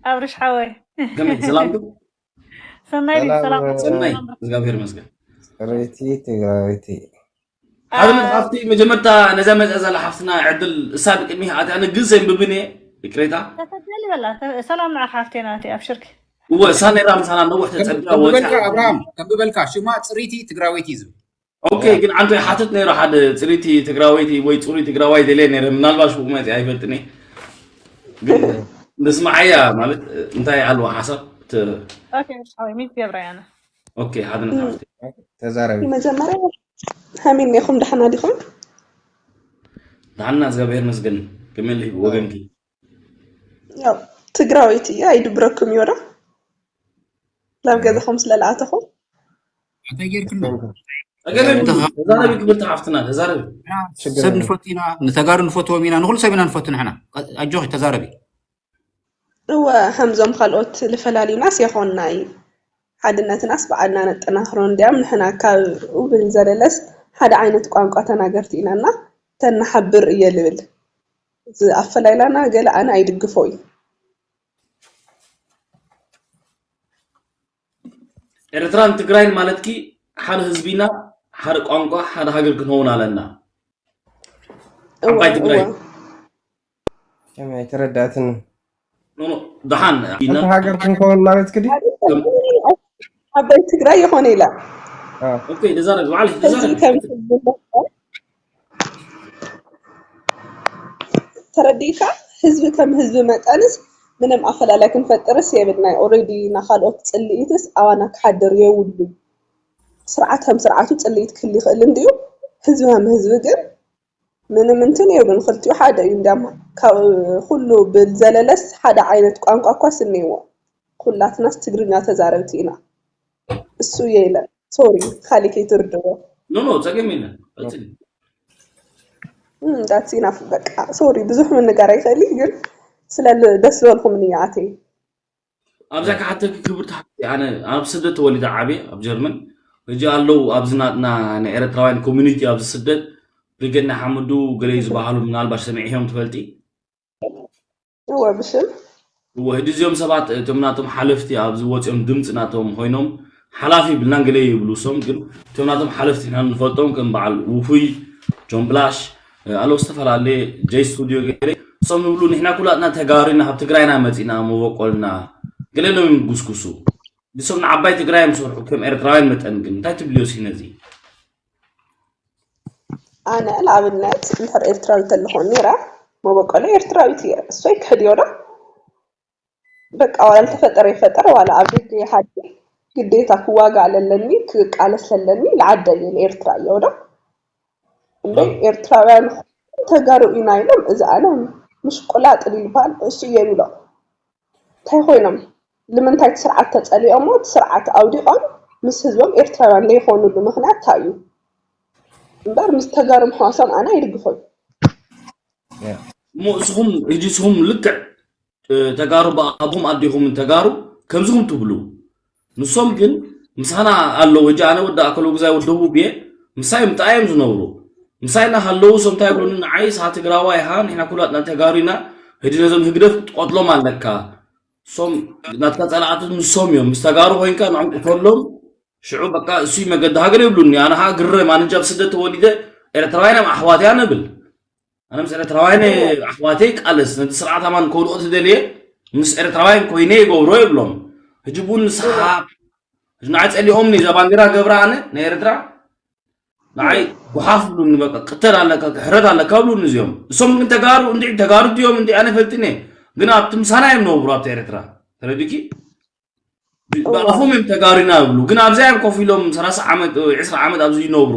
ኣብርሽ ሓወይ። ከመይ ሰላምኩም? ሰናይ ድዩ? ሰላም ሰላም። ሰናይ፣ እግዚኣብሔር ይመስገን። ሪቲ ትግራዊቲ። ሓደ መጽሓፍቲ መጀመርታ ነዛ መጽኣ ዘላ ሓፍትና ዕድል እሳ ብቅድሚ ኣትያ፣ ኣነ ግዜ የንብብን እየ፣ ይቅሬታ። ተፈደሊ በላ። ተ- ሰላም ንዓኻ ሓፍቴና፣ እቲ ኣብ ሽርክ። እወ፣ እሳ ነይራ ምሳና ነዊሕ ተጸቢያ ተንብበልካ ወጽያ። ኣብርሃም፣ ተንብበልካ ሽማ ጽሪቲ ትግራወይቲ እዩ ዝብል። ኦኬ፣ ግን ኣንተ ሓትት ነይሩ ሓደ ጽሪቲ ትግራወይቲ ወይ ጽሩይ ትግራዋይ ደልየ ነይረ፣ ምናልባሽ ብኡ መጽኣ ኣይፈልጥን እየ። ግን ንስማዓያ ማለት እንታይ ኣለዋ ሓሳብ ት- ኦኬ፣ ሓወይ ሚት ገብረ ያነ። ኦኬ፣ ሓድነት ሓፍቲ። ተዛረቢ። መጀመርያ ሃሚን ኢኹም ደሓና ዲኹም? ደሓና እግዚኣብሔር መስገን። ከመይ ኣለኪ ወገንኪ? ያው ትግራወይቲ እየ፣ ኣይድብረኩም እዩ ዶ? ናብ ገዛኹም ስለለኣተኹም እንታይ ጌርክና? ተገለቢ፣ ተዛረቢ ክብርቲ ሓፍትና፣ ተዛረቢ። ችግር ሰብ የለም። ንፈቱ ኢና፣ ንተጋሩ ንፈትዎም ኢና፣ ንኩሉ ሰብ ኢና ንፈቱ ንሕና። ኣጆኺ ተዛረቢ። እወ፣ ከምዞም ካልኦት ልፈላልዩናስ የኾንና እዩ። ሓድነትናስ በዓልና ነጠናኽሮ እንዲያም፣ ንሕና ካብ ውብል ዘለለስ ሓደ ዓይነት ቋንቋ ተናገርቲ ኢና እና ተናሓብር እየ ልብል። እዚ ኣፈላላና ገለ ኣነ ኣይድግፎ እዩ። ኤርትራን ትግራይን ማለትኪ ሓደ ህዝቢና፣ ሓደ ቋንቋ፣ ሓደ ሃገር ክንኸውን ኣለና። እወ ዓባይ ትግራይ። እወ ከመይ ኣይተረዳእትን? ኖ፣ ኖ፣ ደሓን ኢና። ሓንቲ ሃገር ክንከውን ማለት ክዲ ዓባይ ትግራይ ይኾነ ኢላ ኣዎ። ኦኬ፣ ተዛረቢ፣ ባዕልሽ ህዝቢ ተዛረቢ። ከም ህዝቢ መጠን ተረዲእካ፣ ህዝቢ ከም ህዝቢ መጠንስ ምንም ኣፈላላይ ክንፈጥርስ የብልናይ። ኦልሬዲ ናኻልኦት ፅልኢትስ ኣባና ክሓድር የብሉ። ስርዓት ከም ስርዓቱ ፅልኢት ክህሉ ይኽእል እንድዩ፣ ህዝቢ ከም ህዝቢ ግን ምንም እንትን የብሉን። ክልቲኡ ሓደ እዩ። እንዲያም ካብ ኩሉ ብዝዘለለስ ሓደ ዓይነት ቋንቋ እኳስ እኒአዎ። ኩላትናስ ትግርኛ ተዛረብቲ ኢና። እሱ የለ ሶሪ ካሊእ ከይትርድዎ። ኖ፣ ኖ፣ ጸገም የለን። ቀጽሊ። ዳትስ ኢናፍ በቃ። ሶሪ ብዙሕ ምንጋር ኣይኽእል እዩ፣ ግን ስለ ል- ደስ ዝበልኩም ንያኣተይ ኣብዛ ክሓተኪ ክብርቲ ሓፍቲ፣ ኣነ ኣብ ስደት ተወሊደ ዓብየ ኣብ ጀርመን። ሕጂ ኣለዉ ኣብዚ ናትና ናይ ኤርትራውያን ኮሚኒቲ ኣብዚ ስደት ብገና ሓመዱ ገለ ዝበሃሉ ምናልባሽ ሰሚዕዮም ትፈልጢ። እወ ብሽም እወ፣ ሕጂ እዚኦም ሰባት እቶም ናቶም ሓለፍቲ ኣብዚ ወፂኦም ድምፂ ናቶም ኮይኖም ሓላፊ ይብልናን ገለ ይብሉ። እሶም ግን እቶም ናቶም ሓለፍቲ ኢና ንፈልጦም ከም በዓል ውፉይ፣ ጆን ብላሽ፣ ኣለዉ ዝተፈላለየ ጀይ ስቱዲዮ ገለ። እሶም ይብሉ ንሕና ኩላትና ተጋሩ ኢና፣ ካብ ትግራይና መፂና መበቆልና ገለ ኢሎም ይጉስጉሱ። ንሶም ንዓባይ ትግራይ እዮም ዝሰርሑ ከም ኤርትራውያን መጠን። ግን እንታይ ትብልዮ ሲ ነዚ? ኣነ ንኣብነት እንድሕር ኤርትራዊት ተለኾን ነይረ መበቆለ ኤርትራዊት እየ። እሱ ኣይክሕድዮ ዶ? በቃ ዋላ ዝተፈጠረ ይፈጠር ዋላ ኣብ ደገ ይሃድር ግዴታ ክዋጋእ ለለኒ ክቃለስ ለለኒ ንዓደይ እየ ንኤርትራ እየ ዶ? እምበይ ኤርትራውያን ተጋሩ ኢና ኢሎም እዚ ኣነ ምሽቁላጥ ድዩ ዝበሃል እሱ እየ ይብሎ። እንታይ ኮይኖም ንምንታይ እቲ ስርዓት ተፀሊኦሞ እቲ ስርዓት ኣውዲቖም ምስ ህዝቦም ኤርትራውያን ዘይኮኑሉ ምኽንያት እንታይ እዩ? እምበር ምስ ተጋሩ ምሕዋሶም ኣነ ኣይድግፎን። እሞ እስኹም ሕጂ እስኹም ልክዕ ተጋሩ ብኣቦም ኣዴኹምን ተጋሩ ከምዚኹም ትብሉ። ንሶም ግን ምሳና ኣለዉ። ሕጂ ኣነ ወዲ ኣከለ ጉዛይ ወዲ ደቡብ እየ። ምሳይ ምጣ እዮም ዝነብሩ። ምሳይ እናሃለዉ እሶም እንታይ ይብሉኒ? ንዓይ ንስኻ ትግራዋይ ኢኻ፣ ንሕና ኩላትና ተጋሩ ኢና። ሕጂ ነዞም ህግደፍ ክትቆትሎም ኣለካ። እሶም ናትካ ጸላእቲ ንሶም እዮም። ምስ ተጋሩ ኮይንካ ንዖም ቅተሎም። ሽዑ በቃ እሱ መገዲ ሃገር ይብሉኒ። ኣነ ኸዓ ግረም፣ ኣነ እንጂ ኣብ ስደት ተወሊደ ኤርትራውያን እዮም ኣሕዋት እያ ነብል። ኣነ ምስ ኤርትራውያን ኣሕዋተይ ይቃለስ፣ ነቲ ስርዓት ኣማን ከውድቖ ተደልየ ምስ ኤርትራውያን ኮይነ ይገብሮ ይብሎም። ሕጂ ቡን ንስኻ ሕጂ ንዓይ ጸሊኦምኒ እዛ ባንዴራ ገብራ ኣነ ናይ ኤርትራ ንዓይ ጉሓፍ ብሉኒ፣ በቃ ቅተል ኣለካ ክሕረድ ኣለካ ብሉኒ እዚኦም። እሶም ግን ተጋሩ እንዲ ተጋሩ ድዮም እንዲ ኣነ ፈልጥኒ፣ ግን ኣብቲ ምሳና እዮም ነብሩ ኣብቲ ኤርትራ። ተረዲኪ? ብኣፎም እዮም ተጋሩ ኢና ይብሉ፣ ግን ኣብዚኣ እዮም ኮፍ ኢሎም ሰላሳ ዓመት ወይ ዕስራ ዓመት ኣብዚ ይነብሩ።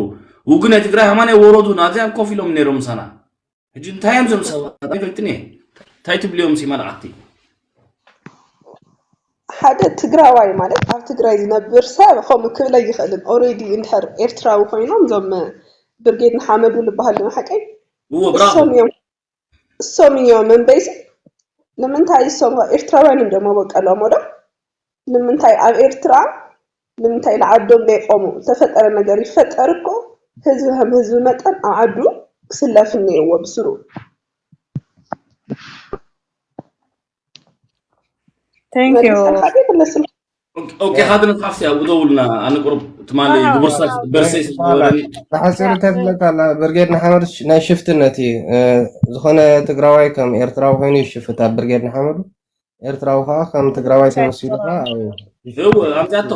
ውግን ናይ ትግራይ ሃማን ኣይወረዱን፣ ኣብዚኣ እዮም ኮፍ ኢሎም ነይሮም ምሳና። ሕጂ እንታይ እዮም እዞም ሰባት? ኣይፈልጥን እየ። እንታይ ትብልዮም ሲ መላእኽቲ? ሓደ ትግራዋይ ማለት ኣብ ትግራይ ዝነብር ሰብ ከምኡ ክብል ኣይኽእልን። ኦሬዲ እንድሕር ኤርትራዊ ኮይኖም እዞም ብርጌድ ንሓመዱ ዝበሃሉ ሓቀይ እዎ ብራቮ። እሶም እዮም እሶም እዮም እምበይሲ ንምንታይ እሶም ኤርትራውያን እዮም ደሞ በቀሎም ወዶ ንምንታይ ኣብ ኤርትራ ንምንታይ ንዓዶም ዘይቆሙ? ዝተፈጠረ ነገር ይፈጠር እኮ ህዝቢ ከም ህዝቢ መጠን ኣብ ዓዱ ክስለፍ እኒኤዎ ብስሩ። Thank you። መልሰን ሓደ ክመስል ኦኬ፣ ሓደ ንፋስ ያው ደውልና ኣነ ቁሩብ ትማሊ አዎ፣ ብቡርሳ አዎ። በርሰይ ስለወረኒ ብሓፂሩ ተትብለካ ኣላ ብርጌድ ንሓመድ ናይ ሽፍትነት እዩ። እ፣ ዝኾነ ትግራዋይ ከም ኤርትራዊ ኮይኑ ይሽፍት ኣብ ብርጌድ ንሓመዱ። ኤርትራዊ ከዓ ከም ትግራዋይ ተመሲሉ ከዓ ኣብ እው ኣብዚኣቶ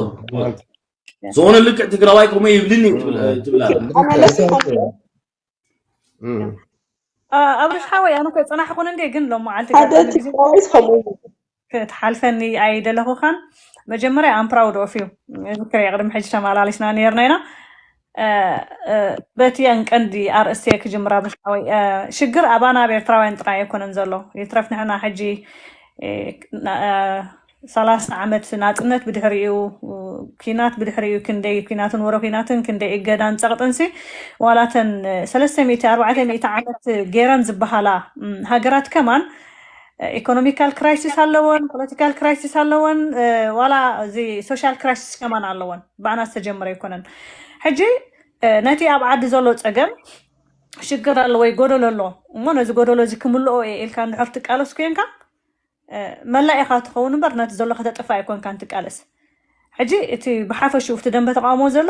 ዝኾነ ልክዕ ትግራዋይ ከምኡ ይብልኒ ትብል ትብል ኣላ። ኣናለስ ይኾን እም። አ፣ ኣብርሽ ሓወይ ኣነ እኮ የፀናሕኩን እንዴ ግን ሎም መዓልቲ ሓደ ገጣሚ ግዜ ትግራዋይ ከምኡ ክትሓልፈኒ ኣይደለኹኻን። መጀመርያ ኣም ፕራውድ ኦፍ ዩ። ዝክር ቅድሚ ሕጂ ተመላሊስና ነርና ኢና። አ፣ አ፣ በቲ ያን ቀንዲ ኣርእስቲ ክጅምር ኣብርሽ ሓወይ። አ፣ ሽግር ኣባና ኣብ ኤርትራውያን ጥራይ ኣይኮነን ዘሎ። ይትረፍ ንሕና ሕጂ እ፣ ና- እ፣ ሰላሳ ዓመት ናጽነት ብድሕሪኡ እ፣ ኪናት ብድሕሪኡ ክንደይ ኪናትን ወረ ኪናትን ክንደይ እገዳን ጸቕጥንሲ ዋላተን እ፣ ሰለስተ ሚእቲ ኣርባዕተ ሚእቲ ዓመት ገይረን ዝበሃላ እም፣ ሃገራት ከማን ኢኮኖሚካል ክራይሲስ ኣለወን፣ ፖለቲካል ክራይሲስ ኣለወን፣ እ፣ ዋላ እዚ ሶሻል ክራይሲስ ከማን ኣለወን። ብኣና ዝተጀመረ ኣይኮነን። ሕጂ እ፣ ነቲ ኣብ ዓዲ ዘሎ ጸገም ሽግር ኣሎ ወይ ጎደሎ ኣሎ እሞ ነዚ ጎደሎ እዚ ክምልኦ እየ ኢልካ እንድሕር ትቃለስ ኮንካ እ፣ መላእ ኢኻ ትኸውን እምበር ነቲ ዘሎ ከተጥፍእ ኣይኮንካን ትቃለስ። ሕጂ እቲ ብሓፈሽኡ እቲ ደንበ ተቃውሞ ዘሎ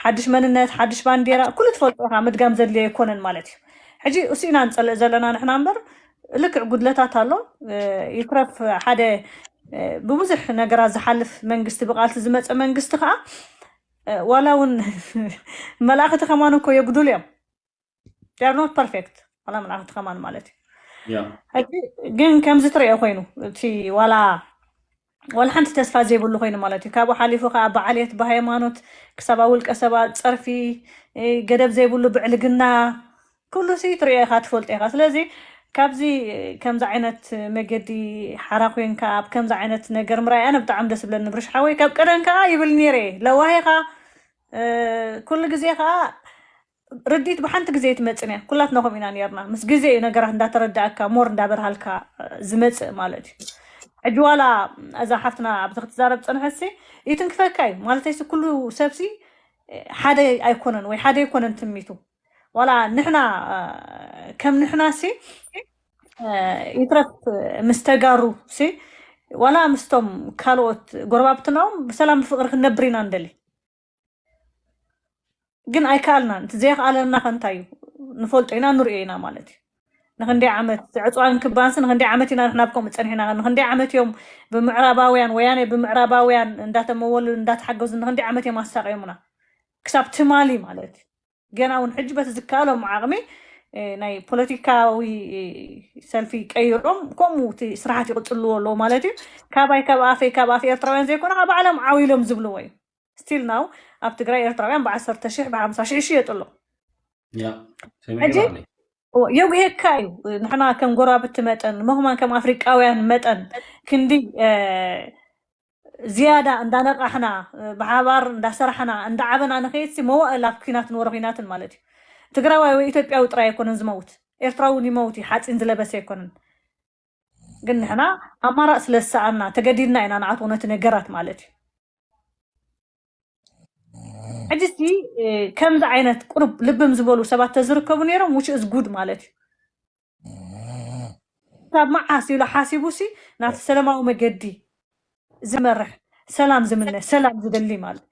ሓድሽ መንነት ሓድሽ ባንዴራ ኩሉ ትፈልጦ ኢኻ ምድጋም ዘድልዮ ኣይኮነን ማለት እዩ። ሕጂ እሱ ኢና ንጸልእ ዘለና ንሕና እምበር ልክዕ ጉድለታት ኣሎ። እ፣ ይትረፍ ሓደ እ፣ ብብዙሕ ነገራት ዝሓልፍ መንግስቲ ብቃልሲ ዝመፀ መንግስቲ ከዓ እ፣ ዋላ እውን መላእኽቲ ከማን እኮ የጉድሉ እዮም። They are not perfect። ዋላ መላእኽቲ ከማን ማለት እዩ። ያ ሕጂ ግን ከምዚ ትሪኦ ኮይኑ እቲ ዋላ ዋላ ሓንቲ ተስፋ ዘይብሉ ኮይኑ ማለት እዩ። ካብኡ ሓሊፉ ከዓ ብዓልየት ብሃይማኖት ክሳብ ኣብ ውልቀ ሰባት ፀርፊ እ፣ ገደብ ዘይብሉ ብዕልግና ኩሉ ሲ ትሪኦ ኢኻ ትፈልጦ ኢኻ። ስለዚ ካብዚ ከምዚ ዓይነት መገዲ ሓራ ኮንካ ኣብ ከምዚ ዓይነት ነገር ምርኣይ ኣነ ብጣዕሚ ደስ ብለኒ ብርሽ ሓወይ። ካብ ቀደም ከዓ ይብል ነይረ ለዋህ ኢኻ እ፣ ኩሉ ግዜ ከዓ ርዲት ብሓንቲ ግዜ ትመፅን እያ። ኩላትና ከምኡ ኢና ነርና። ምስ ግዜ እዩ ነገራት እንዳተረዳእካ ሞር እንዳበርሃልካ እ፣ ዝመፅእ ማለት እዩ። ሕጂ ዋላ እዛ ሓፍትና ኣብዚ ክትዛረብ ፀንሐሲ ይትንክፈካ እዩ ማለተይሲ ኩሉ ሰብሲ እ፣ ሓደ ኣይኮነን ወይ ሓደ ኣይኮነን ትሚቱ ዋላ ንሕና እ፣ ከም ንሕና ሲ እ፣ ይትረፍ ምስ ተጋሩ ሲ ዋላ ምስቶም ካልኦት ጎረባብትና እውን ብሰላም ብፍቅሪ ክንነብር ኢና ንደሊ። ግን ኣይከኣልናን። እቲ ዘየኽኣለና ከ እንታይ እዩ? ንፈልጦ ኢና ንሪኦ ኢና ማለት እዩ። ንክንደይ ዓመት ዕፅዋን ክባንሲ ንክንደይ ዓመት ኢና ንሕና ብከምኡ ፀኒሕና ንክንደይ ዓመት እዮም ብምዕራባውያን ወያነ ብምዕራባውያን እንዳተመወሉ እንዳተሓገዙ ንክንደይ ዓመት እዮም ኣሳቂዮምና ክሳብ ትማሊ ማለት እዩ። ገና እውን ሕጂ በቲ ዝከኣሎም ዓቕሚ እ፣ ናይ ፖለቲካዊ እ፣ ሰልፊ ቀይሮም ከምኡ እቲ ስራሓት ይቕፅልዎ ኣለዎ ማለት እዩ። ካባይ ካብ ኣፈይ ካብ ኣፍ ኤርትራውያን ዘይኮነ ካብ ባዕሎም ዓው ኢሎም ዝብልዎ እዩ። ስቲል ናው ኣብ ትግራይ ኤርትራውያን ብዓሰርተ ሽሕ ብሓምሳ ሽሕ ይሽየጡ ኣለዉ። ያ ሕጂ ሰሚዕና ኣለይ የጉሄካ እዩ። ንሕና ከም ጎረባብቲ መጠን መኹማን ከም ኣፍሪቃውያን መጠን ክንዲ እ፣ ዝያዳ እንዳነቃሕና እ፣ ብሓባር እንዳሰራሕና እንዳዓበና ንኸይድሲ መዋእል ኣብ ኩናትን ወረ ኩናትን ማለት እዩ። ትግራዋይ ወይ ኢትዮጵያዊ ጥራይ ኣይኮነን ዝመውት፣ ኤርትራዊ እውን ይመውት እዩ። ሓፂን ዝለበሰ ኣይኮነን። ግን ንሕና ኣማራጭ ስለ ዝሰኣና ተገዲድና ኢና ንኣትዎ ነቲ ነገራት ማለት እዩ። ሕጂ እስቲ እ፣ ከምዚ ዓይነት ቁሩብ ልብም ዝበሉ ሰባት ተዝርከቡ ነይሮም which is good ማለት እዩ። ክሳብ መዓስ ኢሉ ሓሲቡ ሲ ናብቲ ሰላማዊ መገዲ ዝመርሕ ሰላም ዝምነ ሰላም ዝደሊ ማለት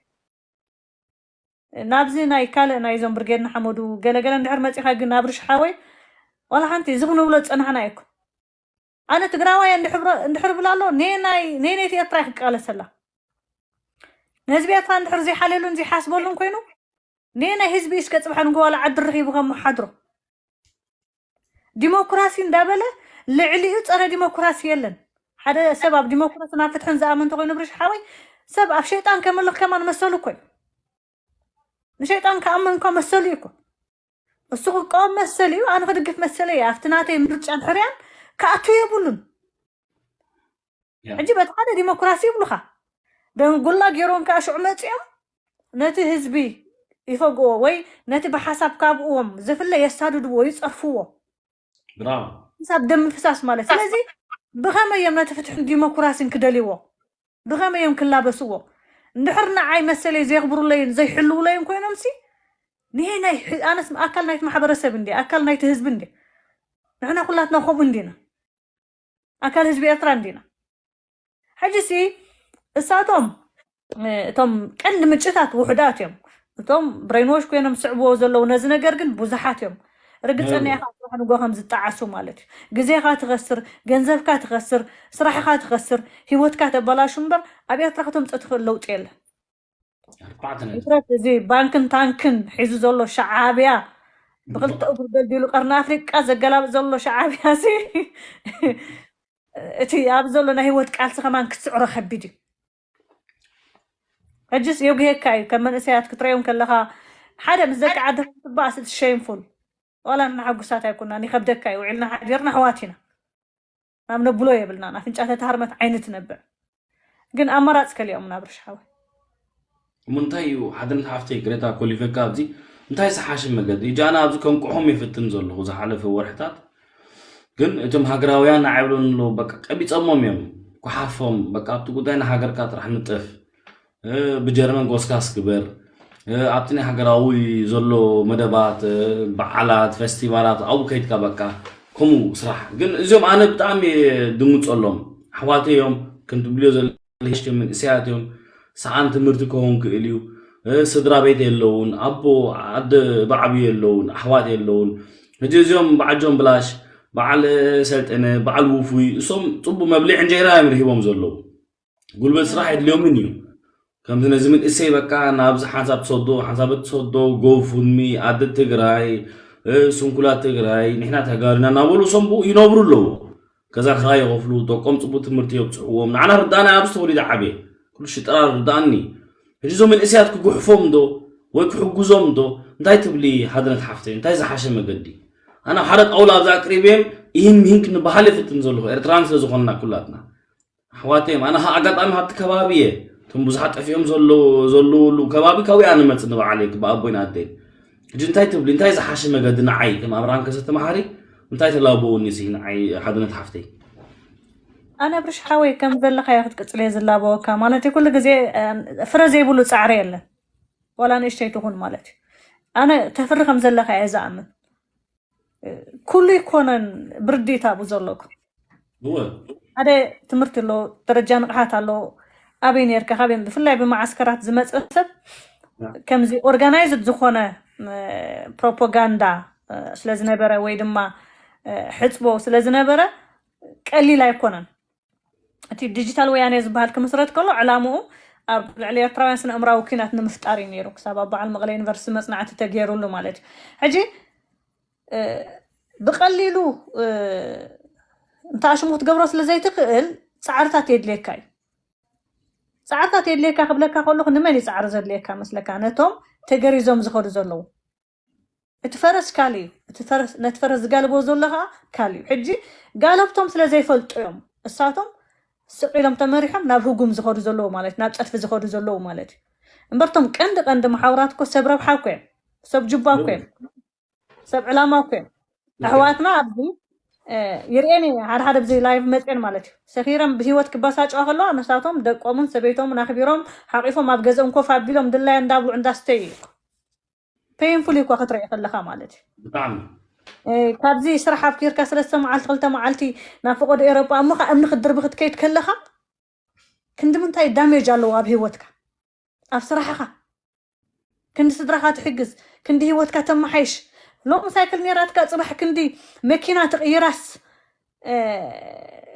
ናብዚ ናይ ካልእ ናይዞም ብርጌድ ንሓመዱ ገለገለ እንድሕር መፂኻ ግን ኣብርሽ ሓወይ ዋላ ሓንቲ እዚ ክንብሎ ዝፀናሕና ይኮ ኣነ ትግራዋይ እንድሕር ብላ ኣሎ ነናይ ነነይቲ ኤርትራ ክቃለሰላ ንህዝቢ ኤርትራ እንድሕር ዘይሓልየሉን ዘይሓስበሉን ኮይኑ ነናይ ህዝቢ እስከ ፅባሕ ንጎ ዋላ ዓዲ ረኺቡ ከመሓድሮ ዲሞክራሲ እንዳበለ ልዕሊኡ ፀረ ዲሞክራሲ የለን። ሓደ ሰብ ኣብ ዲሞክራሲ ናብ ፍትሕን ዝኣምን እንተኮይኑ ብርሽ ሓወይ ሰብ ኣብ ሸይጣን ከምልኽ ከማን መሰሉ እኮ እዩ። ንሸይጣን ክኣምን እኮ መሰሉ እዩ እኮ። እሱ ክቃወም መሰሉ እዩ፣ ኣነ ክድግፍ መሰለ እዩ። ኣብቲ ናተይ ምርጫን ሕርያን ክኣቱ የብሉን። ሕጂ በቲ ሓደ ዲሞክራሲ ይብሉኻ ደንጉላ ገይሮም ከዓ ሽዑ መፂኦም ነቲ ህዝቢ ይፈግዎ ወይ ነቲ ብሓሳብ ካብእዎም ዝፍለ የሳድድዎ ይፀርፍዎ ብራቮ ክሳብ ደም ምፍሳስ ማለት ስለዚ ብኸመይ እዮም ነቲ ፍትሕን ዲሞክራሲን ክደልይዎ ብኸመይ እዮም ክላበስዎ እንድሕር ንዓይ መሰለይ ዘየኽብሩለይን ዘይሕልውለይን ኮይኖም ሲ ንሄ ናይ ኣነስ ኣካል ናይቲ ማሕበረሰብ እንዲ ኣካል ናይቲ ህዝቢ እንዲ ንሕና ኩላትና ከምኡ እንዲና ኣካል ህዝቢ ኤርትራ እንዲና ሕጂ ሲ እሳቶም እቶም ቀንዲ ምንጭታት ውሕዳት እዮም። እቶም ብሬንዎሽ ኮይኖም ስዕብዎ ዘለዉ ነዚ ነገር ግን ብዙሓት እዮም። ርግፀኛ ኢኻ ጽባሕ ንጎ ከም ዝጠዓሱ ማለት እዩ። ግዜኻ ትኸስር፣ ገንዘብካ ትኸስር፣ ስራሕኻ ትኸስር፣ ህይወትካ ተበላሹ እምበር ኣብ ኤርትራ ከተምፅእ ትኽእል ለውጢ የለን። እዚ ባንክን ታንክን ሒዙ ዘሎ ሸዓብያ ብክልተ እግሩ ደልዲሉ ቀርኒ ኣፍሪቃ ዘገላብጥ ዘሎ ሸዓብያ ሲ እቲ ኣብ ዘሎ ናይ ህይወት ቃልሲ ከማን ክትስዕሮ ከቢድ እዩ። ሕጅስ የጉሄካ እዩ። ከም መንእሰያት ክትረዮም ከለኻ ሓደ ምስ ደቂ ዓዲ ክትባኣስ እቲ ሸይምፉል ዋላ ንሓጉሳት ኣይኮና ይኸብደካ እዩ። ውዒልና ሓዲርና ኣሕዋት ኢና ናብ ነብሎ የብልናን። ኣፍንጫ ተታህርመት ዓይኒ ትነብዕ። ግን ኣማራፅ ከሊኦም ናብርሽ ሓወይ። እሞ እንታይ እዩ ሓድነት ሓፍተይ ግሬታ ኮሊፈካ ኣብዚ እንታይ ዝሓሸ መገዲ እጃና ኣብዚ ከንቁሖም ይፍትን ዘለኹ ዝሓለፈ ወርሕታት ግን እቶም ሃገራውያን ንዓይብሎም ኣለዉ በቃ ቀቢፀሞም እዮም ኩሓፎም በቃ ኣብቲ ጉዳይ ንሃገርካ ጥራሕ ንጠፍ ብጀርመን ጎስጋስ ግበር ኣብቲ ናይ ሃገራዊ ዘሎ መደባት በዓላት ፌስቲቫላት ኣብኡ ከይድካ በቃ ከምኡ ስራሕ ግን እዚኦም ኣነ ብጣዕሚ ድንግፀሎም ኣሕዋተይ እዮም ከም ትብልዮ ዘለሽቲ መንእሰያት እዮም ሰኣን ትምህርቲ ክኸውን ክእል እዩ ስድራ ቤት የለውን ኣቦ ኣደ ባዕቢ የለውን ኣሕዋት የለውን ሕጂ እዚኦም በዓል ጆን ብላሽ በዓል ሰልጠነ በዓል ውፉይ እሶም ፅቡ መብልዕ እንጀራ እዮም ርሂቦም ዘለዉ ጉልበት ስራሕ የድልዮምን እዩ ከምዚ ነዚ መንእሰይ በቃ ናብዚ ሓንሳብ ትሰዶ ሓንሳብ ትሰዶ ጎፉንሚ ኣደ ትግራይ ስንኩላት ትግራይ ንሕና ተጋሩና እናበሉ እሶም ብኡ ይነብሩ ኣለዉ ገዛ ክራይ ይኸፍሉ ደቆም ፅቡቅ ትምህርቲ የብፅሕዎም ንዓና ርዳእና ኣብዚ ተወሊደ ዓብየ ኩሉ ሽጠራ ርዳእኒ ሕጂ እዞም መንእሰያት ክጉሕፎም ዶ ወይ ክሕጉዞም ዶ እንታይ ትብሊ ሓድነት ሓፍተይ እንታይ ዝሓሸ መገዲ ኣነ ሓደ ጣውላ ኣብዚ ኣቅሪብየም ይህን ምሂን ክንበሃል ይፍትን ዘለኹ ኤርትራን ስለ ዝኾንና ኩላትና ኣሕዋተይ ኣነ ኣጋጣሚ ሃብቲ ከባቢ እየ እቶም ብዙሓት ጠፊኦም ዘለውሉ ከባቢ ካውያ ንመፅ ንበዓለይ ክበኣቦይን ኣደይ ሕጂ እንታይ ትብሊ እንታይ ዝሓሸ መገዲ ንዓይ ከም ኣብርሃም ከሰተ መሓሪ እንታይ ተላበውኒ ሲ ንዓይ ሓድነት ሓፍተይ ኣነ ብርሽ ሓወይ ከም ዘለካ ክትቅፅል እየ ዝላበወካ ማለት ኩሉ ግዜ ፍረ ዘይብሉ ፃዕሪ የለን ዋላ ንእሽተይ ትኹን ማለት እዩ ኣነ ተፍሪ ከም ዘለካ እየ ዝኣምን ኩሉ ይኮነን ብርዲት ኣብኡ ዘለኩ ሓደ ትምህርቲ ኣሎ ደረጃ ንቕሓት ኣሎ ኣበይ ነርካ ካበይ ብፍላይ ብመዓስከራት ዝመፀ ሰብ ከምዚ ኦርጋናይዝድ ዝኾነ ፕሮፓጋንዳ ስለዝነበረ ወይ ድማ ሕፅቦ ስለዝነበረ ቀሊል ኣይኮነን እቲ ዲጂታል ወያኔ ዝበሃል ክምስረት ከሎ ዕላምኡ ኣብ ልዕሊ ኤርትራውያን ስነ እምራዊ ኩናት ንምፍጣር እዩ ነይሩ ክሳብ ኣብ በዓል መቐለ ዩኒቨርሲቲ መፅናዕቲ ተገይሩሉ ማለት እዩ ሕጂ ብቐሊሉ እንተ ኣሽሙ ክትገብሮ ስለ ዘይትኽእል ፃዕርታት የድልየካ እዩ ፃዕርታት የድልየካ ክብለካ ከለኹ ንመን እዩ ፃዕሪ ዘድልየካ መስለካ ነቶም ተገሪዞም ዝኸዱ ዘለዉ እቲ ፈረስ ካል እዩ ነቲ ፈረስ ዝጋልቦ ዘሎ ከዓ ካል እዩ ሕጂ ጋለብቶም ስለ ዘይፈልጡ እዮም እሳቶም ስቕ ኢሎም ተመሪሖም ናብ ህጉም ዝኸዱ ዘለዉ ማለት ናብ ፀድፊ ዝኸዱ ዘለዉ ማለት እዩ እምበርቶም ቀንዲ ቀንዲ መሓውራት እኮ ሰብ ረብሓ እኮ እዮም ሰብ ጅባ እኮ እዮም ሰብ ዕላማ እኮ እዮም ኣሕዋትና ኣብዚ ይርኤን ሓደ ሓደ ብዚ ላይቭ መፅን ማለት እዩ ሰኺረን ብሂወት ክበሳጨዋ ከለዋ መሳቶም ደቆምን ሰበይቶምን ኣኽቢሮም ሓቂፎም ኣብ ገዝኦም ኮፍ ኣቢሎም ድላየ እንዳብሉ እንዳስተዩ እዩ ፔንፉል እኳ ክትርኢ ከለካ ማለት እዩ ብጣዕሚ ካብዚ ስራሕ ኣብኪርካ ሰለስተ መዓልቲ ክልተ መዓልቲ ናብ ፈቀዶ ኤሮጳ እሞ ከዓ እምኒ ክትድርቢ ክትከይድ ከለካ ክንዲ ምንታይ ዳሜጅ ኣለዎ ኣብ ህይወትካ ኣብ ስራሕኻ ክንዲ ስድራኻ ትሕግዝ ክንዲ ህይወትካ ተመሓይሽ ሎም ሳይክል ነራትካ ፅባሕ ክንዲ መኪና ትቕይራስ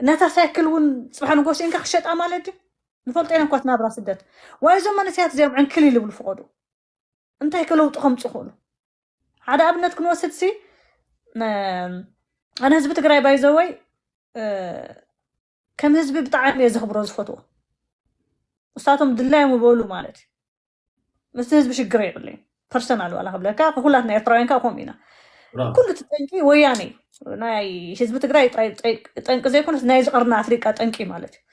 ነታ ሳይክል እውን ፅባሕ ንጎስኢንካ ክሸጣ ማለት ድዩ ንፈልጦ ኢና እኳ ትናብራ ስደት ዋይ እዞም መንእሰያት እዚኦም ዕንክል ይልብሉ ፍቐዱ እንታይ ከለውጡ ከምፁ ክእሉ ሓደ ኣብነት ክንወስድ ሲ ኣነ ህዝቢ ትግራይ ባይዘወይ ከም ህዝቢ ብጣዕሚ እየ ዘኽብሮ ዝፈትዎ እሳቶም ድላዮም ይበሉ ማለት እዩ ምስቲ ህዝቢ ሽግር የብለይ ፐርሰናል ዋላ ክብለካ ኩላትና ኤርትራውያን ከዓ ከምኡ ኢና ኩሉ እቲ ጠንቂ ወያነ ናይ ህዝቢ ትግራይ ጠንቂ ዘይኮነስ ናይ ዝቀርና ኣፍሪቃ ጠንቂ ማለት እዩ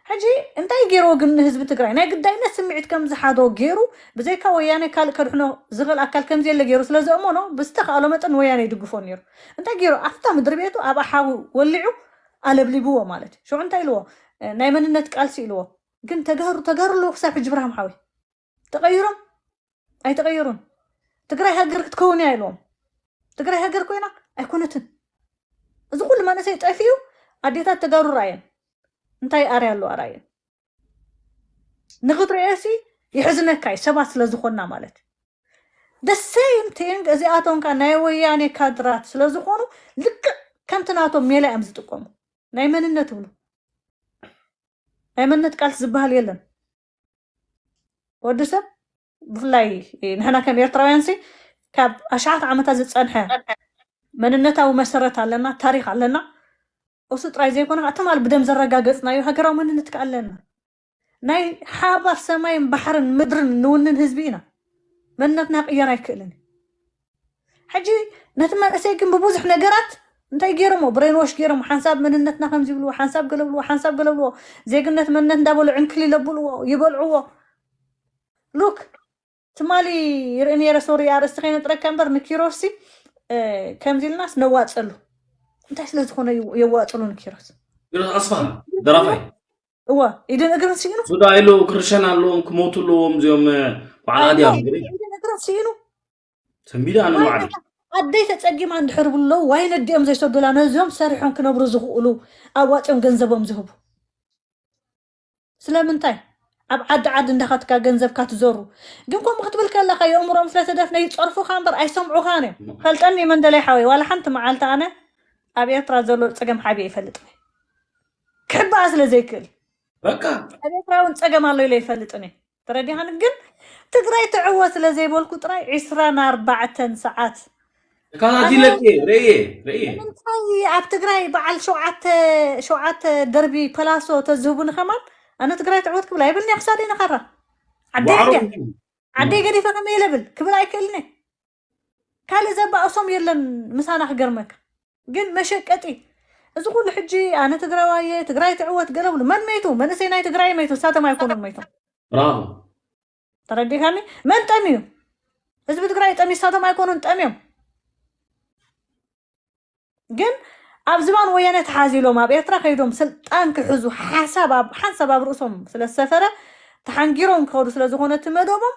ሕጂ እንታይ ገይርዎ ግን ንህዝቢ ትግራይ ናይ ግዳይነት ስምዒት ከም ዝሓዶ ገይሩ ብዘይካ ወያነ ካልእ ከድሕኖ ዝኽእል ኣካል ከምዚ የለ ገይሩ ስለ ዘእመኖ ብዝተኽኣሎ መጠን ወያነ ይድግፎ ነይሩ እንታይ ገይሩ ኣብታ ምድሪ ቤቱ ኣብ ኣሓዊ ወሊዑ ኣለብሊብዎ ማለት እዩ ሽዑ እንታይ ኢልዎ ናይ መንነት ቃልሲ ኢልዎ ግን ተጋሩ ተጋሩ ኣለዎ ክሳብ ሕጂ ብርሃም ሓወይ ተቐይሮም ኣይተቐየሩን ትግራይ ሃገር ክትከውን እያ ኢልዎም ትግራይ ሃገር ኮይና ኣይኮነትን እዚ ኩሉ መንእሰይ ጠፊኡ ኣዴታት ተጋሩ ራእየን እንታይ ኣርያ ኣለዋ ራእየን ንክትርእዮ ሲ ይሕዝነካ እዩ፣ ሰባት ስለ ዝኾንና ማለት። The same thing እዚኣቶም ከ ናይ ወያኔ ካድራት ስለ ዝኾኑ ልክዕ ከምቲ ናቶም ሜላ እዮም ዝጥቀሙ። ናይ መንነት ይብሉ፣ ናይ መንነት ቃልሲ ዝበሃል የለን። ወዲ ሰብ ብፍላይ ንሕና ከም ኤርትራውያን ሲ ካብ ኣሽሓት ዓመታት ዝጸንሐ መንነታዊ መሰረት ኣለና፣ ታሪኽ ኣለና። እሱ ጥራይ ዘይኮነ ትማል ብደም ዘረጋገጽናዮ ሃገራዊ መንነት ከ ኣለና። ናይ ሓባር ሰማይን ባሕርን ምድርን ንውንን ህዝቢ ኢና። መንነትና ክቕየር ኣይክእልን እዩ። ሕጂ ነቲ መንእሰይ ግን ብብዙሕ ነገራት እንታይ ገይሮሞ? ብሬንዎሽ ገይሮሞ። ሓንሳብ መንነትና ከምዚ ይብልዎ፣ ሓንሳብ ገለ ብልዎ፣ ሓንሳብ ገለ ብልዎ። ዜግነት መንነት እንዳበሉ ዕንክሊል የብልዎ፣ ይበልዕዎ። ሉክ ትማሊ ይርኢ ነይረ፣ ሶሪ፣ ኣርእስቲ ከይነጥረካ እምበር ንኪሮስ ሲ ከምዚ ኢልናስ ነዋፀሉ። እንታይ ስለ ዝኾነ የዋፅሉ ንኪሮስ? ኣስፋ ደራፋይ እወ፣ ኢድን እግርን ስኢኑ። ሱዳ ኢሉ ክርሸን ኣለዎም፣ ክሞቱ ኣለዎም እዚኦም በዓል ኣድያም። ኢድን እግርን ስኢኑ። ሰንቢዳ ኣነ ባዕሉ ኣደይ ተፀጊማ እንድሕር ብለው ዋይ ነዲኦም ዘይሰዱላ ነዚኦም ሰሪሖም ክነብሩ ዝኽእሉ ኣዋፅኦም ገንዘቦም ዝህቡ ስለምንታይ? ኣብ ዓዲ ዓዲ እንዳኸድካ ገንዘብካ ትዘሩ። ግን ከምኡ ክትብል ከለኻ የእምሮም ስለ ተደፍነ ይፀርፉኻ እምበር ኣይሰምዑኻን እዮም። ፈልጠኒ መንደላይ ሓወይ፣ ዋላ ሓንቲ መዓልቲ ኣነ ኣብ ኤርትራ ዘሎ ፀገም ሓብየ ይፈልጥ ክሕባኣ ስለ ዘይክእል በቃ ኣብ ኤርትራ እውን ፀገም ኣሎ ኢለ ይፈልጥን እየ። ተረዲኻኒ? ግን ትግራይ ትዕወት ስለ ዘይበልኩ ጥራይ ዒስራን ኣርባዕተን ሰዓት ተከታቲለኪ ርእየ ርእየ ንምንታይ ኣብ ትግራይ በዓል ሸውዓተ ሸውዓተ ደርቢ ፐላሶ ተዝህቡኒ ከማን ኣነ ትግራይ ትዕወት ክብል ኣይብልን እየ። ክሳደይ ነኻራ ዓደይ ዋዕሮ እንድያ ዓደይ ገዲፈ ከመይ ኢለ ብል ክብል ኣይክእልን እየ። ካልእ ዘባእሶም የለን ምሳና ክገርመካ። ግን መሸቀጢ እዚ ኩሉ ሕጂ ኣነ ትግራዋየ ትግራይ ትዕወት ገለ ብሉ መን መይቱ? መንእሰይ ናይ ትግራይ መይቱ፣ ንሳቶም ኣይኮኑን መይቶም። ብራቮ ተረዲኻኒ? መን ጠምዩ? ህዝቢ ትግራይ ጠምዩ፣ ንሳቶም ኣይኮኑን ጠምዮም። ግን ኣብ ዝባን ወያነ ተሓዚሎም ኣብ ኤርትራ ከይዶም ስልጣን ክሕዙ ሓሳብ ኣብ ሓንሳብ ኣብ ርእሶም ስለ ዝሰፈረ ተሓንጊሮም ክኸዱ ስለ ዝኾነ እቲ መደቦም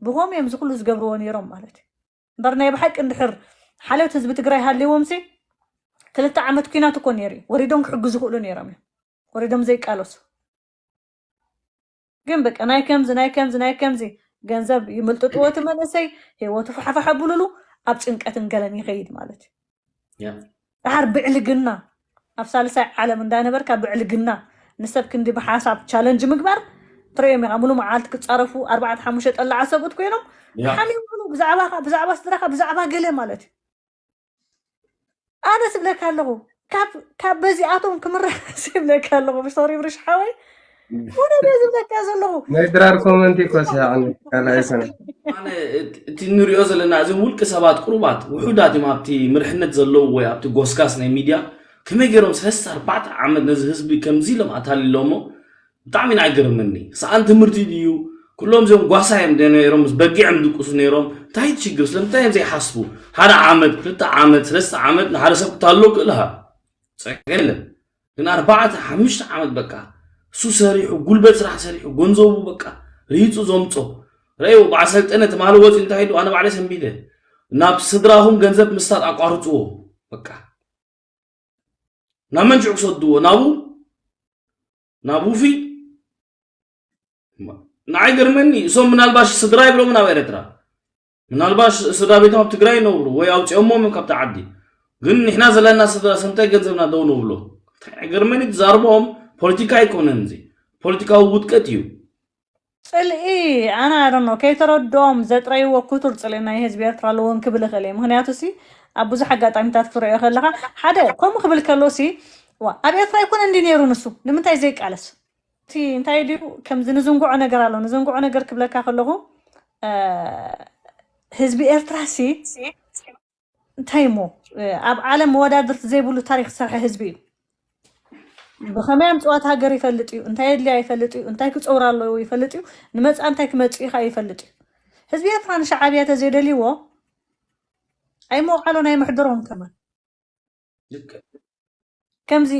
ብኸም እዮም እዚ ኩሉ ዝገብርዎ ነይሮም ማለት እዩ። እምበር ናይ ብሓቂ እንድሕር ሓልዮት ህዝቢ ትግራይ ሃልዎም ሲ ክልተ ዓመት ኲናት እኮ ነይሩ እዩ። ወሪዶም ክሕግዙ ይኽእሉ ነይሮም እዮም። ወሪዶም ዘይቃለሱ ግን በቃ ናይ ከምዚ ናይ ከምዚ ናይ ከምዚ ገንዘብ ይምልጥጥዎ እቲ መንእሰይ ህይወቱ ፋሕፋሕ ኣብሉሉ ኣብ ጭንቀትን ገለን ይኸይድ ማለት እዩ። ያ ድሓር ብዕልግና ኣብ ሳልሳይ ዓለም እንዳነበርካ ብዕልግና ንሰብ ክንዲ ብሓሳብ ቻለንጅ ምግባር ትርእዮም ኢኻ። ሙሉ መዓልቲ ክፃረፉ ኣርባዕተ ሓሙሽተ ጠላዓ ሰብኡት ኮይኖም ያ ሓሚሙ ብዛዕባኻ ብዛዕባ ስድራኻ ብዛዕባ ገለ ማለት እዩ። ኣነ ስብለካ ኣለኹ ካብ ካብ በዚኣቶም ክምረስ ይብለካ ኣለኹ። ብሶሪ ብርሽ ሓወይ ሆነ ዝብለካ ዘለኹ ናይ ድራር ኮመንት እኮ ሲያዕን ካልኣይ ሰነ ኣነ እቲ እንሪኦ ዘለና እዞም ውልቂ ሰባት ቅሩባት ውሑዳት እዮም ኣብቲ ምርሕነት ዘለዉ ወይ ኣብቲ ጎስጋስ ናይ ሚድያ ከመይ ገይሮም ሰለስተ ኣርባዕተ ዓመት ነዚ ህዝቢ ከምዚ ኢሎም ኣታሊሎሞ ብጣዕሚ ኢና ይገርመኒ። ሰኣን ትምህርቲ ድዩ? ኩሎም እዚኦም ጓሳ እዮም ደ ነይሮም ምስ በጊዕ እዮም ድቁሱ ነይሮም። እንታይ ችግር ስለምንታይ እዮም ዘይሓስቡ? ሓደ ዓመት ክልተ ዓመት ሰለስተ ዓመት ንሓደ ሰብ ክታሎ ክእልሃ ጸገም የለን። ግን ኣርባዕተ ሓሙሽተ ዓመት በቃ እሱ ሰሪሑ ጉልበት ስራሕ ሰሪሑ ገንዘቡ በቃ ሪሂፁ ዘምፆ ረእይዎ በዓል ሰልጠነ ትማሊ ወፂ እንታይ ኢሉ ኣነ ባዕለ ሰንቢደ ናብ ስድራኹም ገንዘብ ምስታት ኣቋርፅዎ በቃ ናብ መን ሽዑ ክሰድዎ ናቡ ናብ ውፊ ንዓይ ገርመኒ እሶም ምናልባሽ ስድራ ይብሎም ናብ ኤርትራ ምናልባሽ ስድራ ቤቶም ኣብ ትግራይ ይነብሩ ወይ ኣውፂኦሞም እዮም ካብቲ ዓዲ ግን ንሕና ዘለና ስድራ ሰምታይ ገንዘብና ደው ነብሎ ገርመኒ ትዛርቦም ፖለቲካ ኣይኮነን እዚ ፖለቲካዊ ውድቀት እዩ ፅልኢ ኣነ ኣደኖ ከይተረድኦም ዘጥረይዎ ክቱር ፅልኢ ናይ ህዝቢ ኤርትራ ኣለዎ ክብል ይኽእል እየ። ምክንያቱ ሲ ኣብ ብዙሕ ኣጋጣሚታት ክትሪኦ ከለካ ሓደ ከምኡ ክብል ከሎ ሲ ዋ ኣብ ኤርትራ ኣይኮነ እንዲ ነይሩ ንሱ ንምንታይ ዘይቃለስ እቲ እንታይ ድዩ ከምዚ ንዝንጉዖ ነገር ኣሎ ንዝንጉዖ ነገር ክብለካ ከለኹ ህዝቢ ኤርትራ ሲ እንታይ እሞ ኣብ ዓለም መወዳድርቲ ዘይብሉ ታሪክ ዝሰርሐ ህዝቢ እዩ። ብኸመይ ኣምፅዋት ሃገር ይፈልጥ እዩ፣ እንታይ የድልያ ይፈልጥ እዩ፣ እንታይ ክፀውር ኣለዎ ይፈልጥ እዩ፣ ንመፃ እንታይ ክመፅእ ኢኻ ይፈልጥ እዩ። ህዝቢ ኤርትራ ንሻዓብያ ተዘይደልይዎ ኣይመውዓሎን ኣይምሕድሮን ከማን። ከምዚ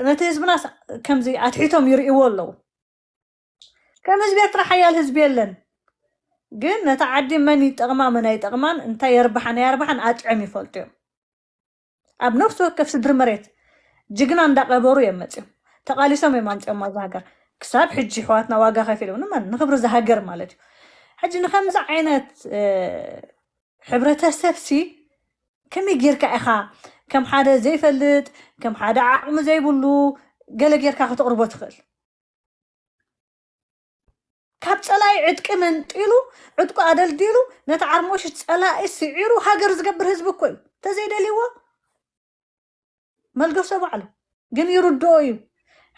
ነቲ ህዝብና ከምዚ ኣትሒቶም ይርእይዎ ኣለዉ። ከም ህዝቢ ኤርትራ ሓያል ህዝቢ የለን። ግን ነታ ዓዲ መን ይጠቕማ መን ኣይጠቕማን እንታይ የርብሓን ኣየርብሓን ኣጥዕም ይፈልጡ እዮም። ኣብ ነፍሲ ወከፍ ስድሪ መሬት ጅግና እንዳቐበሩ እዮም መፅዮም ተቓሊሶም እዮም ኣምፅዮም ኣብዚ ሃገር። ክሳብ ሕጂ ኣሕዋትና ዋጋ ከፊሎም ንመን ንክብሪ ዝሃገር ማለት እዩ። ሕጂ ንከምዚ ዓይነት ሕብረተሰብ ሲ ከመይ ጌርካ ኢኻ ከም ሓደ ዘይፈልጥ፣ ከም ሓደ ዓቕሚ ዘይብሉ ገለ ጌርካ ከተቕርቦ ትኽእል? ካብ ጸላኢ ዕጥቂ መንጢሉ፣ ዕጥቁ ኣደልዲሉ፣ ነቲ ዓርሞሽት ጸላኢ ስዒሩ ሃገር ዝገብር ህዝቢ እኮ እዩ። ተዘይደልይዎ መልገሶ ባዕሉ ግን ይርድኦ እዩ።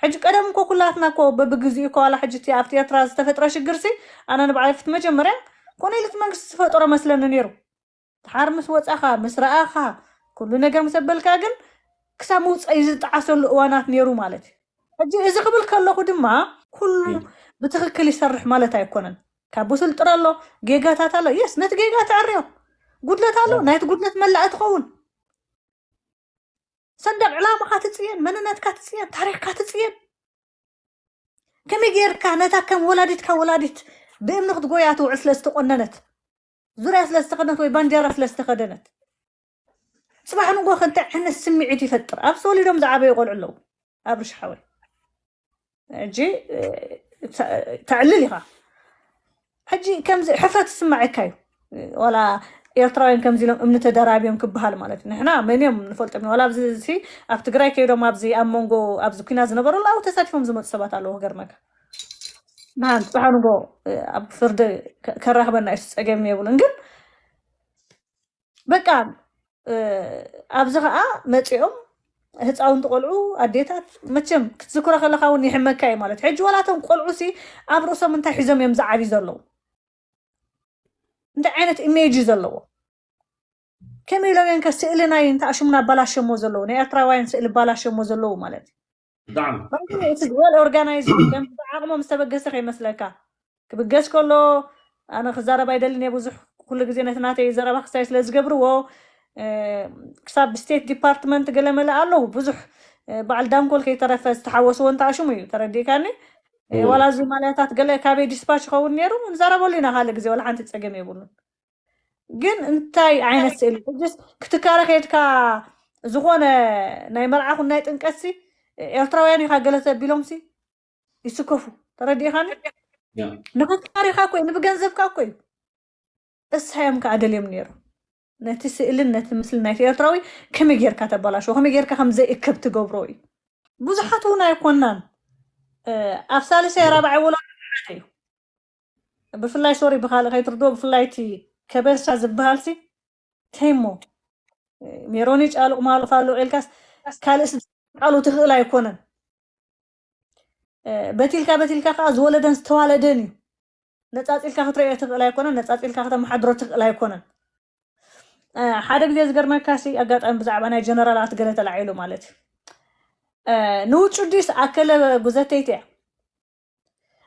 ሕጂ ቀደም እኮ ኩላትና እኮ በብግዚኡ እኮ ዋላ ሕጂ እቲ ኣብቲ ኤርትራ ዝተፈጥረ ሽግርሲ ኣነ ንባዕለይ ፍቲ መጀመርያ ኮነ ኢሉ እቲ መንግስቲ ዝፈጠሮ መስለኒ ነይሩ። ድሓር ምስ ወጻኻ ምስ ረኣኻ ኩሉ ነገር ምስ ኣበልካ ግን ክሳብ ምውፀኢ ዝጠዓሰሉ እዋናት ነይሩ ማለት እዩ። ሕጂ እዚ ክብል ከለኹ ድማ ኩሉ ብትኽክል ይሰርሕ ማለት ኣይኮነን። ካብ ብሱል ጥረ ኣሎ፣ ጌጋታት ኣሎ። የስ ነቲ ጌጋ ተዕርዮ። ጉድለት ኣሎ፣ ናይቲ ጉድለት መላእ ትኸውን። ሰንደቕ ዕላማኻ ትጽየን፣ መንነትካ ትጽየን፣ ታሪኽካ ትጽየን። ከመይ ጌርካ ነታ ከም ወላዲትካ ወላዲት ብእምኒ ክትጎያ ትውዕል ስለ ዝተቆነነት፣ ዙርያ ስለ ዝተኸደነት ወይ ባንዴራ ስለ ዝተኸደነት፣ ጽባሕ ንጎ ከ እንታይ ዓይነት ስምዒት ይፈጥር? ኣብ ተወሊዶም ዝዓበዩ ቆልዑ ኣለዉ። ኣብርሽ ሓወይ ሕጂ ተዕልል ኢኻ። ሕጂ ከምዚ ሕፍረት ዝስማዓካ እዩ። ዋላ ኤርትራውያን ከምዚ ኢሎም እምኒ ተደራርብዮም ክበሃል ማለት እዩ። ንሕና መን እዮም ንፈልጦም ኢና። ዋላ ኣብዚ እዚ ኣብ ትግራይ ከይዶም ኣብዚ ኣብ መንጎ ኣብዚ ኩናት ዝነበሩ ኣብኡ ተሳቲፎም ዝመፁ ሰባት ኣለዉ። ክገርመካ ንሓንቲ ጽባሕ ንጎ ኣብ ፍርዲ ከ- ከራኽበና እዩ ጸገም የብሉን። ግን በቃ ኣብዚ ከዓ መፂኦም ህፃውንቲ ቆልዑ ኣዴታት መቸም ክትዝክሮ ከለካ እውን ይሕመካ እዩ ማለት እዩ። ሕጂ ዋላ እቶም ቆልዑ ሲ ኣብ ርእሶም እንታይ ሒዞም እዮም ዝዓብዩ ዘለዉ? እንታይ ዓይነት ኢሜጅ እዩ ዘለዎ? ከመይ ኢሎም እዮም ከ ስእሊ ናይ እንታይ ኣሽሙና ኣባላሸሞ ዘለዉ ናይ ኤርትራውያን ስእሊ ኣባላሸሞ ዘለዉ ማለት እዩ። ብጣዕሚ ማለት እቲ well organized ከም ዓቕሞም ዝተበገሰ ከይመስለካ ክብገስ ከሎ ኣነ ክዛረብ ኣይደልን እየ ብዙሕ ኩሉ ግዜ ነቲ ናተይ ዘረባ ክሳይ ስለ ዝገብርዎ ክሳብ ስቴት ዲፓርትመንት ገለመለ ኣለዉ ብዙሕ በዓል ዳንኮል ከይተረፈ ዝተሓወስዎ እንተኣሽሙ እዩ ተረዲእካኒ ዋላ እዚ ማልያታት ገለ ካበይ ዲስፓች ይኸውን ነይሩ ንዛረበሉ ኢና ካልእ ግዜ ዋላ ሓንቲ ፀገም የብሉን ግን እንታይ ዓይነት ስእሊ ሕጅስ ክትካረ ከድካ ዝኾነ ናይ መርዓ ኹን ናይ ጥምቀት ሲ ኤርትራውያን ኢኻ ገለ ተቢሎም ሲ ይስከፉ ተረዲእኻኒ ንክካሪኻ ኮይ ንብገንዘብካ ኮይ እሳዮም ከዓ ደልዮም ነይሮም ነቲ ስእልን ነቲ ምስልን ናይቲ ኤርትራዊ ከመይ ጌርካ ተባላሽዎ ከመይ ጌርካ ከም ዘይእከብ ትገብሮ እዩ ብዙሓት እውን ኣይኮናን ኣብ ሳልሳይ ራብዓይ ወለዶ ሓደ እዩ ብፍላይ ሶሪ ብካልእ ከይትርድዎ ብፍላይ እቲ ከበሳ ዝበሃል ሲ ተይሞ ሜሮኒ ጫሉቕ ማሉቕ ኣሎ ኢልካስ ካልእ ቃሉ ትኽእል ኣይኮነን በቲልካ በቲልካ ከዓ ዝወለደን ዝተዋለደን እዩ ነፃፂልካ ክትረዮ ትኽእል ኣይኮነን ነፃፂልካ ከተመሓድሮ ትኽእል ኣይኮነን ሓደ ግዜ ዝገርመካ ሲ ኣጋጣሚ ብዛዕባ ናይ ጀነራላት ገለ ተላዒሉ ማለት እዩ ንውጩ ዲስ ኣከለ ጉዘተይቲ እያ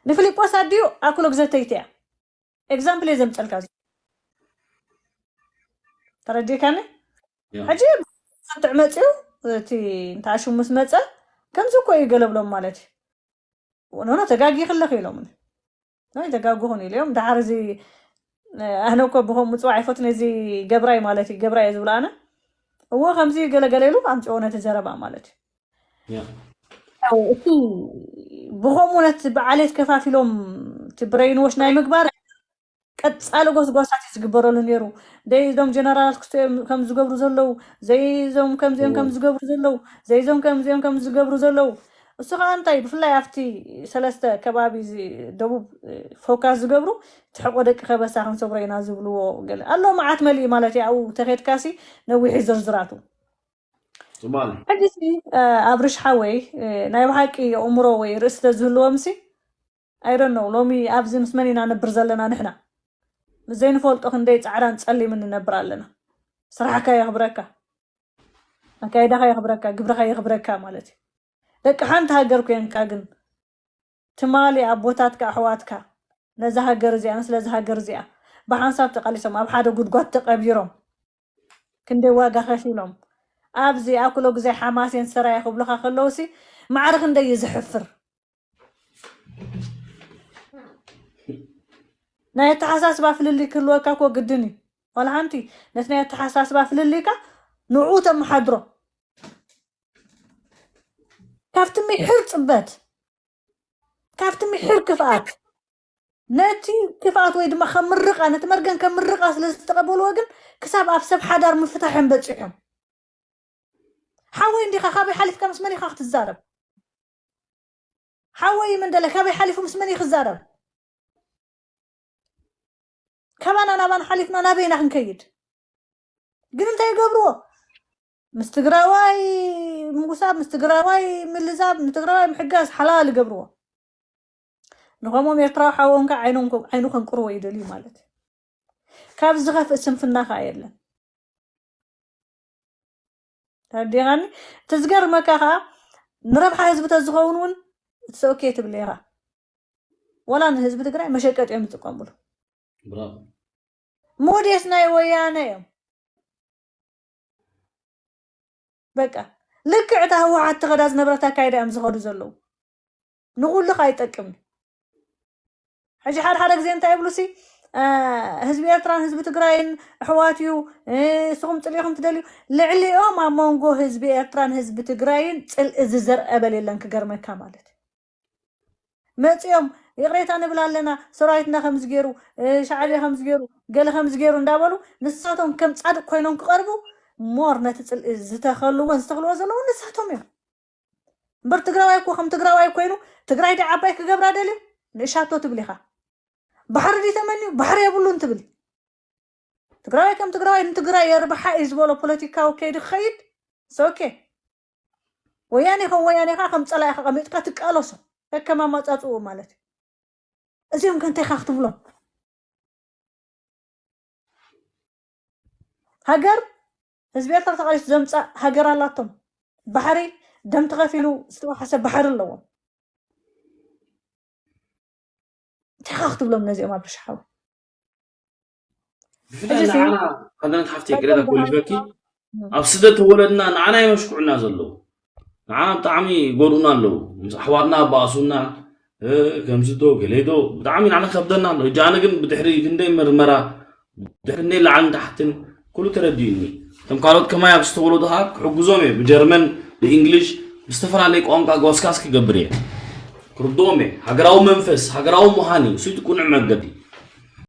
ንፊሊጶስ ኣዲኡ ኣክሎ ግዘተይቲ እያ ኤግዛምፕል እየ ዘምፀልካ ተረዲእካኒ ሕጂ ትዕ መፅኡ እቲ እንተኣሽሙ ምስ መፀ ከምዚ እኮ እዩ ገለብሎም ማለት እዩ ኖኖ ተጋጊ ክለኽ ኢሎም ናይ ተጋግኹን ኢሉ እዮም ድሓር እዚ ኣነ እኮ ብኸም ምፅዋዕ ኣይፈትን እዚ ገብራይ ማለት እዩ ገብራይ ዝብሎ ኣነ እዎ ከምዚ ገለገለ ኢሉ ኣምፅኦ ነቲ ዘረባ ማለት እዩ እቲ ብኸምኡ ነቲ ብዓሌት ከፋፊሎም እቲ ብረይንዎሽ ናይ ምግባር ቀፃሊ ጎስጓሳት እዩ ዝግበረሉ ነይሩ ደይ እዞም ጀነራላት ክስቶም ከም ዝገብሩ ዘለዉ ዘይዞም ከምዚኦም ከም ዝገብሩ ዘለዉ ዘይዞም ከምዚኦም ከም ዝገብሩ ዘለዉ እሱ ከዓ እንታይ ብፍላይ ኣብቲ ሰለስተ ከባቢ ደቡብ ፎካስ ዝገብሩ ትሕቆ ደቂ ከበሳ ክንሰብሮ ኢና ዝብልዎ ገለ ኣሎ መዓት መሊእ ማለት እዩ ኣብኡ ተኸድካሲ ነዊሕ ዝርዝራቱ ሕጂ ኣብርሽ ሓወይ ናይ ብሓቂ የእምሮ ወይ ርእሲ ተዝህልዎም ሲ ኣይደነው ሎሚ ኣብዚ ምስ መን ኢና ነብር ዘለና ንሕና ምስ ዘይንፈልጦ ክንደይ ፃዕዳን ፀሊምን ንነብር ኣለና ስራሕካ የኽብረካ ኣካይዳኻ የኽብረካ ግብርኻ የኽብረካ ማለት እዩ ደቂ ሓንቲ ሃገር ኮንካ ግን ትማሊ ኣቦታትካ ኣሕዋትካ ነዛ ሃገር እዚኣ ስለዚ ሃገር እዚኣ ብሓንሳብ ተቃሊሶም ኣብ ሓደ ጉድጓድ ተቀቢሮም ክንደይ ዋጋ ከፊሎም ኣብዚ ኣኩሎ ግዜ ሓማሴን ሰራየ ክብሉካ ከለውሲ ማዕረ ክንደይ እዩ ዝሕፍር ናይ ኣተሓሳስባ ፍልልይ ክህልወካ እኮ ግድን እዩ ዋላ ሓንቲ ነቲ ናይ ኣተሓሳስባ ፍልልይካ ንዕኡ ተመሓድሮ ካብቲ ምሕር ፅበት ካብቲ ምሒር ክፍኣት ነቲ ክፍኣት ወይ ድማ ከም ምርቓ ነቲ መርገም ከም ምርቓ ስለ ዝተቐበልዎ ግን ክሳብ ኣብ ሰብ ሓዳር ምፍታሕ እዮም በፂሖም። ሓወይ እንዲኻ ካበይ ሓሊፍካ ምስ መን ኢኻ ክትዛረብ? ሓወይ መንደለ ካበይ ሓሊፉ ምስ መን እዩ ክዛረብ? ካባና ናባን ሓሊፍና ናበይና ክንከይድ? ግን እንታይ ይገብርዎ? ምስ ትግራዋይ ምጉሳብ፣ ምስ ትግራዋይ ምልዛብ፣ ንትግራዋይ ምሕጋዝ ሓላል ይገብርዎ። ንኸምኦም ኤርትራዊ ሓወንካ ዓይኑ ከንቅርዎ ይደልዩ ማለት እዩ። ካብ ዝኸፍእ ስንፍና ከዓ የለን። ተረዲኻኒ? እቲ ዝገርመካ ከዓ ንረብሓ ህዝቢ ተዝኸውን እውን it's okay ትብል ኢኻ። ወላ ንህዝቢ ትግራይ መሸቀጢ እዮም ዝጥቀሙሉ። ብራቮ። ሞዴስ ናይ ወያነ እዮም። በቃ ልክዕ እታ ህወሓት ትኸዳ ዝነበረት ኣካይዳ እዮም ዝኸዱ ዘለዉ። ንኹሉ ከዓ ይጠቅም እዩ። ሕጂ ሓደ ሓደ ግዜ እንታይ ይብሉ ሲ ህዝቢ ኤርትራን ህዝቢ ትግራይን ኣሕዋት እዩ፣ ንስኹም ፅልኢኹም ትደልዩ። ልዕሊኦም ኣብ መንጎ ህዝቢ ኤርትራን ህዝቢ ትግራይን ፅልኢ ዝዘርአ በል የለን። ክገርመካ ማለት መፂኦም ይቕሬታ ንብል ኣለና፣ ሰራዊትና ከምዚ ገይሩ፣ ሻዕብያ ከምዚ ገይሩ፣ ገለ ከምዚ ገይሩ እንዳበሉ ንሳቶም ከም ፃድቅ ኮይኖም ክቐርቡ ሞር ነቲ ፅልኢ ዝተኸልዎን ዝተኽልዎ ዘለዉ ንሳቶም እዮም። እምበር ትግራዋይ እኮ ከም ትግራዋይ ኮይኑ ትግራይ ዲ ዓባይ ክገብራ ደልዩ ንእሻቶ ትብል ኢኻ። ባሕሪ ዲ ተመንዩ ባሕሪ የብሉን ትብል። ትግራዋይ ከም ትግራዋይ ንትግራይ የርብሓ እዩ ዝበሎ ፖለቲካዊ ከይዲ ክኸይድ ሶኬ ወያኔ ከም ወያኔ ከዓ ከም ፀላኢ ከቐሚጥካ ትቃለሶ ከከም ኣመፃፅኡ ማለት እዩ። እዚኦም ከ እንታይ ኢኻ ክትብሎም? ሃገር ህዝቢ ኤርትራ ተቓሊሱ ዘምፃእ ሃገር ኣላቶም። ባሕሪ ደም ተኸፊሉ ዝተዋሓሰ ባሕሪ ኣለዎም። እንታይ ኢኻ ክትብሎም ነዚኦም ኣብ ርሻሓዊ? ብፍላይ ንዓና ከለነት ሓፍቲ ቅሬታ ጎሊፈኪ ኣብ ስደት ተወለድና ንዓና የመሽኩዕና ዘለዉ ንዓና ብጣዕሚ ይጎድኡና ኣለዉ። ምስ ኣሕዋትና ኣባእሱና ከምዚ ዶ ገሌ ዶ ብጣዕሚ ንዓና ከብደና ኣሎ። እጂ ኣነ ግን ብድሕሪ ክንደይ ምርመራ ብድሕሪ ክንደይ ላዕልን ታሕትን ኩሉ ተረዲኡኒ። እቶም ካልኦት ከማይ ኣብ ዝተወለዱ ከዓ ክሕግዞም እየ። ብጀርመን ብእንግሊሽ ብዝተፈላለየ ቋንቋ ጎስካስ ክገብር እየ። ክርድኦም እየ። ሃገራዊ መንፈስ ሃገራዊ ምዃን እዩ። እሱ እቲ ቁኑዕ መገዲ።